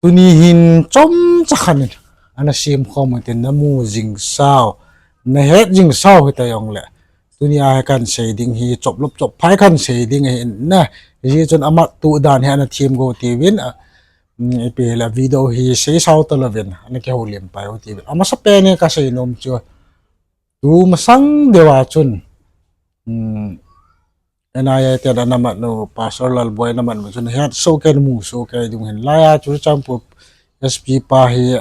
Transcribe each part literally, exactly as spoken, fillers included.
Tuni hin chomcha khat in ana sem khom u tin, namu jing sau, nahet jing sau hita jongle, tuni a hi kahin sei ding hi, choplop chopphai kahin sei ding ahi na. Hijeh chun amat tu dan hi ana them go tiuvin, a, um, ipi hile video hi sei sau talouvin ana kihoulim pai u tiuvin. Amasapen in kasei nom chu, tu masang deuva chun, um, N I A ten ana mat u, Pastor Lalboi ana mat u chun, het soh kei, namu soh kei ding hin, laiya chu Churachandpur S P pa hi,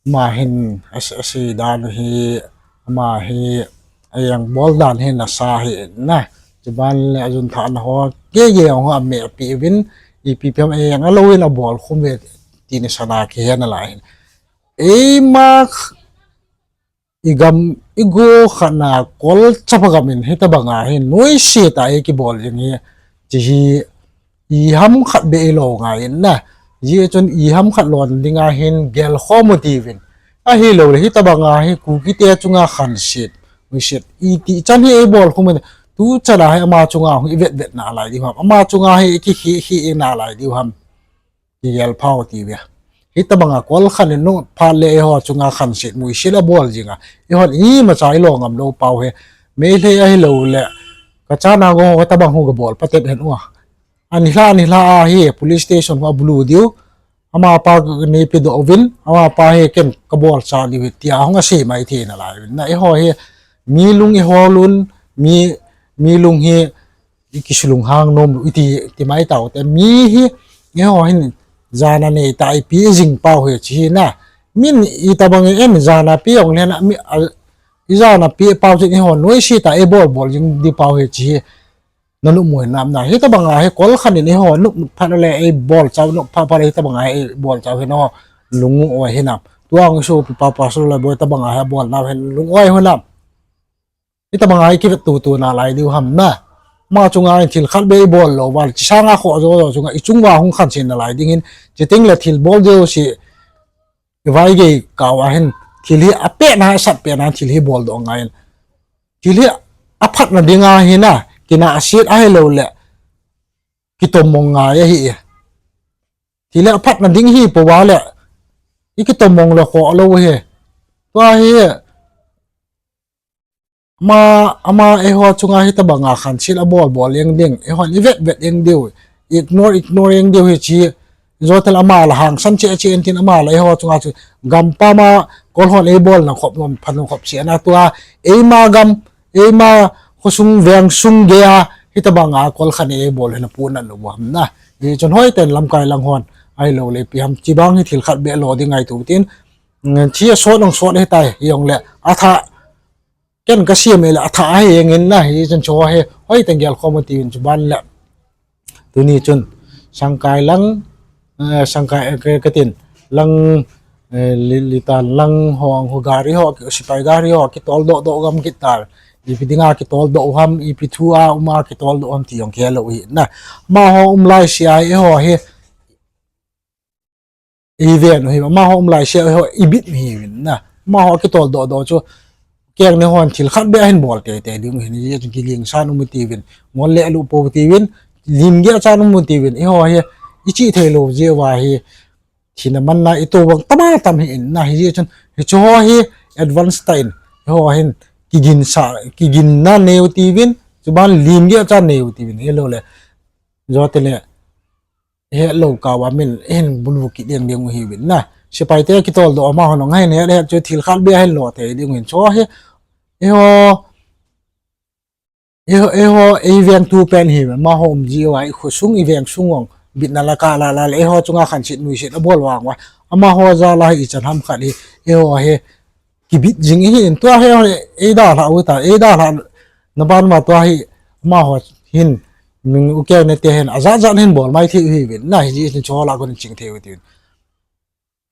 ama hin, as-, asei dan hi, ama hi, ajang bol dan hi nasa hi na. Chuban le ajun thahna ho, gege ho ameh api uvin, ipi pi ham ajang alou in abol khum uve, ti nisa na kihe nalai hin. Eima igam, igo khat na kol chapa gam in hitabanga hi noise tah a ikibol jing hi, chi hi iham khat beh ilo ngai in na. Hijeh chun iham khat lon dinga hin gelkhom u tiuvin. Ahilouleh hitabanga hi Kuki te chunga khanset, noiset, iti chan hi eibol khum in, tu chan a hi ama chunga hung ivetvet nalai diu ham, ama chunga hi ikikhehkheh nalai diu ham. Kigel phau tiuve. Hitabanga kol khat in nophat le eiho chunga khanset noiset abol jinga, eihon imacha ilo ngam lou pau hi. Meitei ahilouleh kachana go ho hitabang hu gabol patep hen ua. Anilhah, anilhah a hi police station hu abulu diu. Amapa neipedoh uvin, amapa hi ken kabolcha diu hi tia hung asei mai thei nalai uvin. Na eiho hi mi lung ihol un, mi, mi lung hi ikisulunghang nom lou iti, ti mai taute, mi hi, eiho hin jana neitah a ipi ijing pau hi chi hi na. Min itabang in jana pe jongle na, mi, a, ijana pe pau chun eiho noise tah a eibolbol jing di pau hi chi hi. Nanop mo hinam na. Hitabanga hi kol khat in eiho nopnop phat le eibolcha, nophat phat le hitabanga hi eibolcha hi na, lung u oi hinam. Tua hung sopipa Pastor Lalboi tabanga hi abolnau hin lung u oi hinam. Hitabanga hi kivet tutu nalai diu ham na. Ama chunga hin thil khat beh ibol lou val, chi sanga khoh jo jo chunga ichung uva hung khanset nalai ding hin, chuteng le thil bol jouse ivaigei kah uva hin, thil hi apetna, asatpetna thil hi boldoh ngai in. Thil hi aphatna dinga hi na, kinahset ahilouleh kitomong ngai ahi. Thil hi aphatna ding hi pouva le ikitomong le khoh lou hi. Tua hi ama, ama eiho chunga hitabanga khanset abolbol jeng ding, eihon ivetvet jeng diu, ignore, ignore jeng diu hi chi. Jotel ama la hangsan cheh cheh in tin ama la eiho chunga chu, gampam a kol hon eibolna khop nom phat nom khop cheh na, tua eima gam, eima khosung vengsung geiya hitabanga kol khat in eibol hina puna lou ham na. Hichun hoiten lamkai lang hon ahilouleh ipi ham, chibang hi thil khat beh lo ding ngaito tin, chi asot nung sot hitai, hijongle athah, ken kasem le athah ahi jeng in na, hichun chu hi hoiten gelkhom u tiuvin. Chuban le tuni chun sangkai lang, eh, sangkai, eh, ka, katin lang, eh, li, litan lang ho, ho gari ho, sepai gari ho kitoldoh doh gam kit tai. Ipi dinga kitoldoh u ham, ipi thu a um a kitoldoh u ham ti jong kihelou ahi na. Amaho um laisea hi eiho hi iven u hi, amaho um laisea hi eiho ibit u hiuvin na. Amaho kitoldoh doh chu keng ne hon thil khat beh ahin bol teitei ding u hin, hijeh chun kilengsan um u tiuvin, ngol le aluh pou tiuvin, lim geh chan um u tiuvin, eiho hi ichih theilou jeh uva hi thina manna itoh vang tama tam hi in na, hijeh chun hicheho hi advance tah in eiho hin kiginsa, kiginna neiu tiuvin, chuban lim geh chan neiu tiuvin, ahilouleh jotel le hetlou kah uva min hin bulu kit jeng ding u hiuvin na. Sepaite kitoldoh amaho nung ahin het het chu thil khat beh ahin lo tei ding u hin, chu hi eiho, eiho, eiho eivengtu pen hi, amaho um jeh uva ikhosung ivengsung jong bitna la kah la la le eiho chunga khanset noiset abol vang uva, amaho jal a hi ichan ham khat hi eiho hi kibit jing ihin, tua hi eidalhah u ta, eidalhah na ban uva tua hi amaho hin, min u keng nete hin ajat jat hin bol mai thei u hiuvin na, hijeh chun chu la kon ching thei u tin.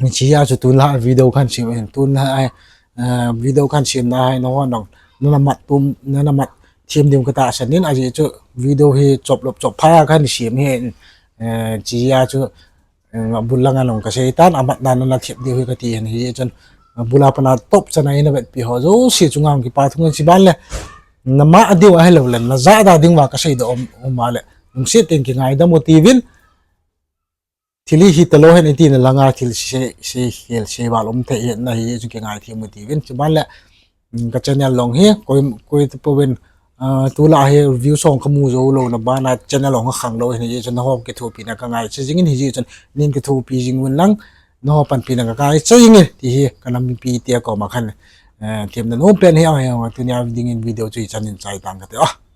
Hichea chu tunlha video kahin sem hin, tunlha, eh, video kahin semna hi nangho nung nana mat tum, nana mat them diu katahsan in, ajeh chu video hi choplop chopphai a kahin sem hin, eh, hichea chu, eh, abul langa nung kasei tan, amatna nana thep diu hi kati hin, hijeh chun, eh, abul a pat a top chan a ina vetpi ho jouse chunga hung kipa thu ngan, chuban le nama diu ahilouleh najah da ding uva kaseidoh um, um a le, lungset tah in kingaidam u tiuvin. thil hi hitalou hen iti na langa thil sei, sei khel sei val um thei hen na hi chu kingai thim u tivin. Chuban le, um, ka channel long hi koi, koi te pouvin, uh, tula hi view song kamu jou lou na bana channel long khang lou hin hi chu nahom kithopi na kangai che jingin hi ji chun nin kithopi jing un lang nahom panpi na kangai che jingin ti hi ka nampi te koma khan, uh, themna nom pen hi a hi a tunia dingin video chu hi chan in chai tang kate. Oh.